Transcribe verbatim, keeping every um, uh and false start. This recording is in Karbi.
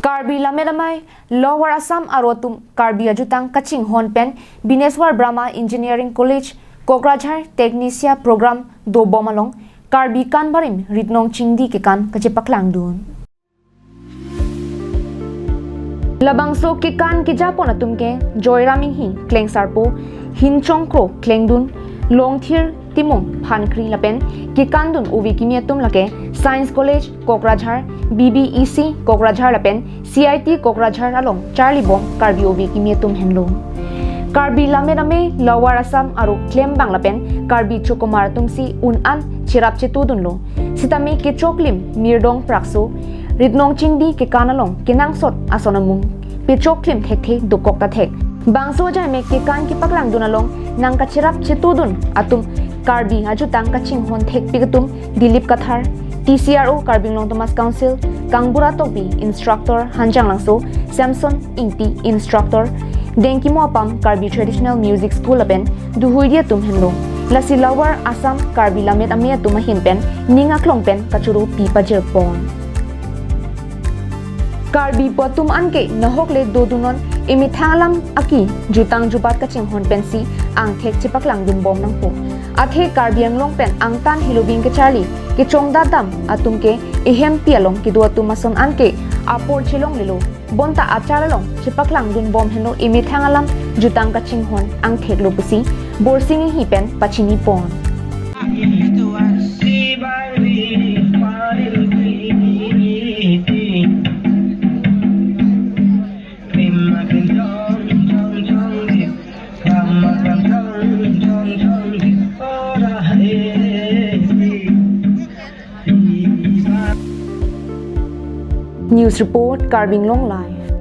Karbi Lammet Amei, Lower Assam aro atum Karbi ajutang kachinghon pen Bineswar Brahma Engineering College, Kokrajhar Technicia Program dobom along Karbi Kan Barim Ritnong Chingdi kekan kachepaklangdun. Labangso kekan kejapon atum ke Joyram Inghi, Kleng Sarpo, Hin Chongkro, Klengdun, Longthir Timung, Phankri lapen kekandun ove kimi atum lake Science College, Kokrajhar, B B E C, Kokrajhar lapen C I T Kokrajhar along charlibom Karbi ove kimi atum henlo. Karbi Lammet Amei, Lower Assam aro klembang lapen Karbi chokomar atumsi un-an cherap chetudunlo. Sitame kechoklim Mirdong Prakso, Ritnong Chingdi kekan along kenangsot ason amung pechoklim thekthe dokok ta thek. Bangso ajai me kekan kepaklangdun along nangkacherap chetudun atum Karbi ajutang kachinghon thekpik atum Dilip Kathar, T C R O Karbi Anglong Autonomous Council, Kangbura Tokbi, Instructor Hanjang Langso, Samson Ingti, Instructor Dengkimo Apam Karbi Traditional Music School lapen duhuidi atum henlo. Lasi Lower Assam Karbi Lammet Amei atum ahin pen ning aklong pen kachoro pi pajirpon. Karbi pu atum anke nahok le dodunon, emethang alam aki jutang jubat kachinghon pensi angthek chepaklangdunbom nangpo. Athe Karbi Anglong pen angtan hilobing kecharli kechongdat dam atum ke ehempi along kedo atum ason anke apor chelonglelo. Bonta achar along chepaklangdunbom henlo emethang alam jutang kachinghon angtheklo pusi Borsing Inghi pen pachinipon. News report, Karbi Anglong Live.